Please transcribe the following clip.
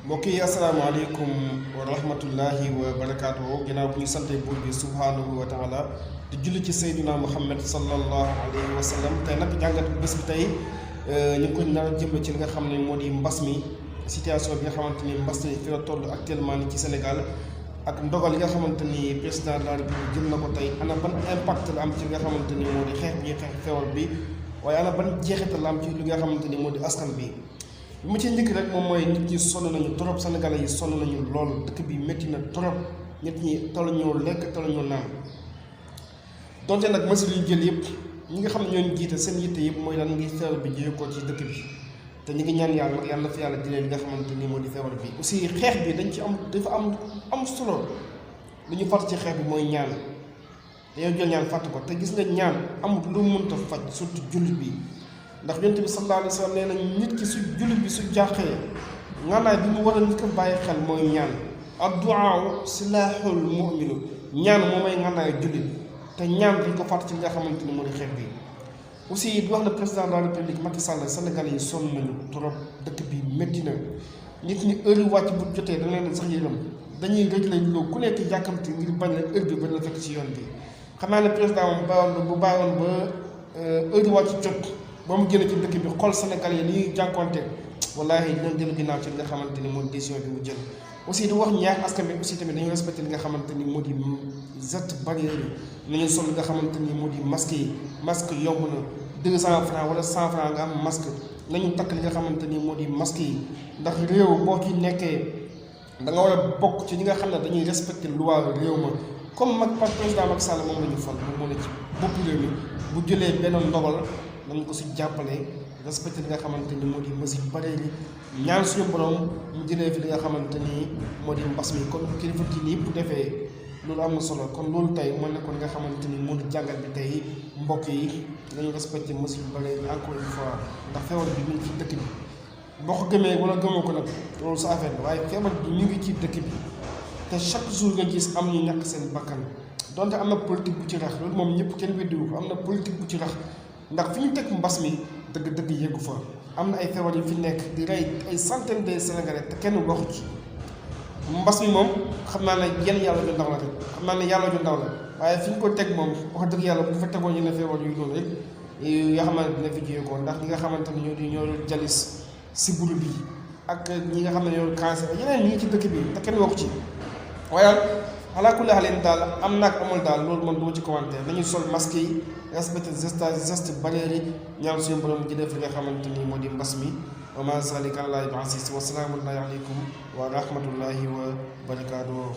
mbokk yi asalaamaaleykum wa rahmatullahi wa barakaatu. ginnaaw bu ñu santee buur bi subhaanahu wa taala di julli ci sayduna muhammad sallallahu alayhi wa sallam. tey nag jàngat bés bi tey ñu ngi ko nar a jëmale ci li nga xam ne moo di mbas mi, situation bi nga xamante ni mbas mi fi la toll actuellement ni ci Sénégal, ak ndogal yi nga xamante ni président de la République jël na ko tey. ana ban impact la am ci li nga xamante ni moo di xeex bi ñuy xeex feebar bi, waaye ana ban jeexital la am ci li nga xamante ni moo di askan bi. li ma ci njëkk rek moom mooy nit ñi sonn nañu trop, sénégalais yi sonn nañu lool, dëkk bi métti na trop, nit ñi toll ñoo lekk toll ñoo naan. donte nag mesures yi ñu jël yëpp ñi nga xam ne ñooñu jiite seen yitte yëpp mooy lan ngi feebar bi jëlee ko ci dëkk bi, te ñu ngi ñaan yàlla nag yàlla na fi yàlla jëlee li nga xamante ni moo di feebar bi. aussi xeex bi dañ ci dafa am solo. lu ñu fàtt ci xeex bi mooy ñaan, dañoo jël ñaan fàtt ko, te gis nga ñaan amul lu mënta faj, surtout jullit bi. ndax yonent bi sallallahu alayhi wa sallam nee na nit ki su jullit bi su jàqee ngànnaay bi mu war a nit ko bàyyi xel mooy ñaan. addu'a silahul mu'min, ñaan moo may ngànnaay jullit, te ñaan dañ ko fàtt ci li nga xamante ni moo di xeex bi. aussi di wax na président de la république Macky Sall, Sénégal yi sonn nañu trop, dëkk bi métti na, nit ñi heure yu wàcc bu jotee da leen sax yërëm, dañuy rëj lañ loo ku nekk yàkkamti ngir bañ la heure bi bañ la fekk ci yoon bi. xam naa ne président moom bu bàyyoon ba heure yu wàcc jot ba mu génn ci dëkk bi xool Sénégal yi li ñuy jànkuwante, wallaahi dinañ dellu ginnaaw ci li nga xamante ni moo di décision bi mu jël. aussi di wax ñaax askan bi aussi tamit dañu respecté li nga xamante ni moo di gestes barrières yi, nañu sol li nga xamante ni moo di masque yi. masque yomb na 200 francs wala 100 francs nga am masque, nañu takk li nga xamante ni moo di masque yi. ndax réew boo ci nekkee da nga war a bokk ci ñi nga xam ne dañuy respecté loi réew ma, comme par président Macky Sall moom la ñu fal, moom moo ne ci bopp réew mi, bu jëlee benn ndogal nañ ko si jàppale, respecté li nga xamante ni moo di mesures barrières yi, ñaan suñu borom mu jëlee fi li nga xamante ni moo di mbas mi. kon kilifa diine yëpp defee loolu am na solo. kon loolu tey moo nekkoon li nga xamante ni moo di jàngat bi tey. mbokk yi nañu respecté mesures barrières yi encore une fois, ndax feebar bi mu ngi ci dëkk bi. boo ko gëmee wala gëmoo ko nag loolu sa affaire la, waaye feebar bi ñu ngi ci dëkk bi, te chaque jour nga gis am ñu ñàkk seen bakkan. donte am na politique bu ci rax, loolu moom ñëpp kenn weddiwu ko, am na politique bu ci rax. ndax fi ñu teg mbas mi dëgg-dëgg yeggu fa, am na ay feebar yu fi nekk di rey ay centaine de Sénégalais te kenn waxu ci. mbas mi moom xam naa ne yenn yàlla ju ndaw la rek, xam naa ne yàlla ju ndaw la, waaye fi ñu ko teg moom wax dëgg yàlla bu fa tegoon yenn feebar yu noonu rek yoo xamante dina fi jógee ko. ndax ñi nga xamante ne ñoo jalis sibbiru bi ak ñi nga xam ne ñoo cancer yeneen ñi ngi ci dëkk bi te kenn waxu ci. waaye alaa kulli haal daal am naag amul daal loolu man du ma ci commenté. nañu sol masque yi, respecté geste barrières yi, ñaan suñu borom ji def li nga xamante ni moo di mbas mi. wa ma zalika alallaahi bi aziiz. wa salaamu aleykum wa rahmatullahi wa barakaatuh.